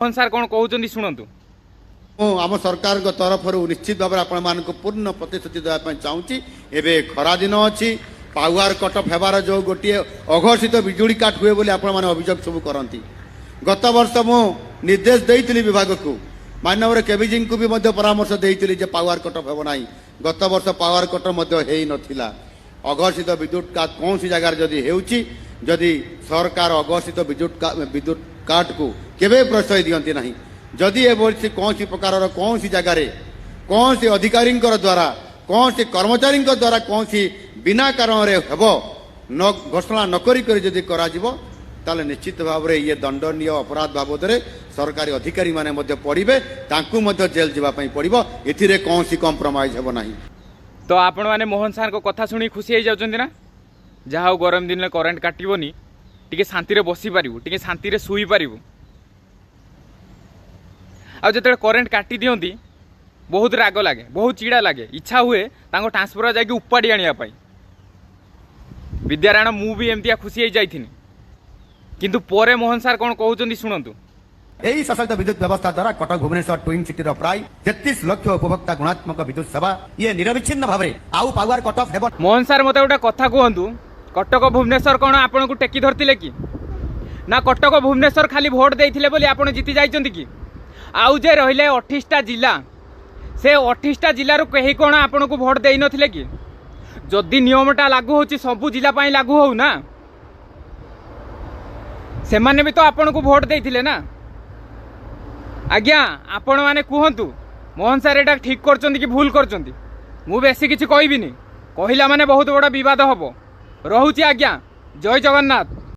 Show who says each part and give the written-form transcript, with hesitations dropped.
Speaker 1: Mohan sir କ'ଣ କହୁଛନ୍ତି ଶୁଣନ୍ତୁ।
Speaker 2: ମୁଁ ଆମ ସରକାରଙ୍କ ତରଫରୁ ନିଶ୍ଚିତ ଭାବରେ ଆପଣମାନଙ୍କୁ ପୂର୍ଣ୍ଣ ପ୍ରତିଶ୍ରୁତି ଦେବା ପାଇଁ ଚାହୁଁଛି। ଏବେ ଖରାଦିନ ଅଛି, ପାୱାର କଟ୍ ଅଫ୍ ହେବାର ଯେଉଁ ଗୋଟିଏ ଅଘୋଷିତ ବିଜୁଳି କାଟ ହୁଏ ବୋଲି ଆପଣମାନେ ଅଭିଯୋଗ ସବୁ କରନ୍ତି, ଗତ ବର୍ଷ ମୁଁ ନିର୍ଦ୍ଦେଶ ଦେଇଥିଲି ବିଭାଗକୁ, ମାନ୍ୟବର କେବିଜିଙ୍କୁ ବି ମଧ୍ୟ ପରାମର୍ଶ ଦେଇଥିଲି ଯେ ପାୱାର କଟ୍ ଅଫ୍ ହେବ ନାହିଁ। ଗତ ବର୍ଷ ପାୱାର କଟ୍ ଅଫ୍ ମଧ୍ୟ ହେଇନଥିଲା। ଅଘୋଷିତ ବିଦ୍ୟୁତ କାଟ କୌଣସି ଜାଗାରେ ଯଦି ହେଉଛି, ଯଦି ସରକାର ଅଘୋଷିତ ବିଦ୍ୟୁତ କାଟକୁ କେବେ ପ୍ରଶ୍ରୟ ଦିଅନ୍ତି ନାହିଁ। ଯଦି ଏଭଳି କୌଣସି ପ୍ରକାରର କୌଣସି ଜାଗାରେ କୌଣସି ଅଧିକାରୀଙ୍କର ଦ୍ୱାରା, କୌଣସି କର୍ମଚାରୀଙ୍କ ଦ୍ୱାରା କୌଣସି ବିନା କାରଣରେ ହେବ ନ ଘୋଷଣା ନ କରି କରି ଯଦି କରାଯିବ, ତାହେଲେ ନିଶ୍ଚିତ ଭାବରେ ଇଏ ଦଣ୍ଡନୀୟ ଅପରାଧ ବାବଦରେ ସରକାରୀ ଅଧିକାରୀମାନେ ମଧ୍ୟ ପଡ଼ିବେ, ତାଙ୍କୁ ମଧ୍ୟ ଜେଲ୍ ଯିବା ପାଇଁ ପଡ଼ିବ। ଏଥିରେ କୌଣସି କମ୍ପ୍ରମାଇଜ ହେବ ନାହିଁ।
Speaker 1: ତ ଆପଣମାନେ ମୋହନ ସାର୍ଙ୍କ କଥା ଶୁଣି ଖୁସି ହେଇଯାଉଛନ୍ତି ନା? ଯାହା ହଉ, ଗରମ ଦିନରେ କରେଣ୍ଟ କାଟିବନି, ଟିକେ ଶାନ୍ତିରେ ବସିପାରିବୁ, ଟିକେ ଶାନ୍ତିରେ ଶୋଇପାରିବୁ। ଆଉ ଯେତେବେଳେ କରେଣ୍ଟ କାଟି ଦିଅନ୍ତି, ବହୁତ ରାଗ ଲାଗେ, ବହୁତ ଚିଡ଼ା ଲାଗେ, ଇଚ୍ଛା ହୁଏ ତାଙ୍କ ଟ୍ରାନ୍ସଫର ଯାଇକି ଉପାଡ଼ି ଆଣିବା ପାଇଁ। ବିଦ୍ୟାରାଣ ମୁଁ ବି ଏମିତିଆ ଖୁସି ହେଇଯାଇଥିନି, କିନ୍ତୁ ପରେ ମୋହନ ସାର୍ କ'ଣ କହୁଛନ୍ତି ଶୁଣନ୍ତୁ।
Speaker 2: ଏହି ସଶକ୍ତ ବିଦ୍ୟୁତ ବ୍ୟବସ୍ଥା ଦ୍ୱାରା କଟକ ଭୁବନେଶ୍ୱର ଟ୍ୱିନ୍ ସିଟିର ପ୍ରାୟ 33 ଲକ୍ଷ ଉପଭୋକ୍ତା ଗୁଣାତ୍ମକ ବିଦ୍ୟୁତ ସେବା ଇଏ ନିରବିଚ୍ଛିନ୍ନ ଭାବରେ ଆଉ ପାୱାର କଟ୍ ଅଫ୍ ହେବ
Speaker 1: ମୋହନ ସାର୍, ମୋତେ ଗୋଟେ କଥା କୁହନ୍ତୁ, କଟକ ଭୁବନେଶ୍ୱର କ'ଣ ଆପଣଙ୍କୁ ଟେକି ଧରିଥିଲେ କି ନା କଟକ ଭୁବନେଶ୍ୱର ଖାଲି ଭୋଟ ଦେଇଥିଲେ ବୋଲି ଆପଣ ଜିତି ଯାଇଛନ୍ତି କି? ଆଉ ଯେ ରହିଲେ 28ଟା ଜିଲ୍ଲା, ସେ 28ଟା ଜିଲ୍ଲାରୁ କେହି କ'ଣ ଆପଣଙ୍କୁ ଭୋଟ ଦେଇନଥିଲେ କି? ଯଦି ନିୟମଟା ଲାଗୁ ହେଉଛି, ସବୁ ଜିଲ୍ଲା ପାଇଁ ଲାଗୁ ହଉ ନା। ସେମାନେ ବି ତ ଆପଣଙ୍କୁ ଭୋଟ ଦେଇଥିଲେ ନା? ଆଜ୍ଞା, ଆପଣମାନେ କୁହନ୍ତୁ, ମୋହନ ସାର୍ ଏଇଟା ଠିକ୍ କରୁଛନ୍ତି କି ଭୁଲ କରୁଛନ୍ତି? ମୁଁ ବେଶୀ କିଛି କହିବିନି, କହିଲା ମାନେ ବହୁତ ବଡ଼ ବିବାଦ ହେବ। ରହୁଛି ଆଜ୍ଞା, ଜୟ ଜଗନ୍ନାଥ।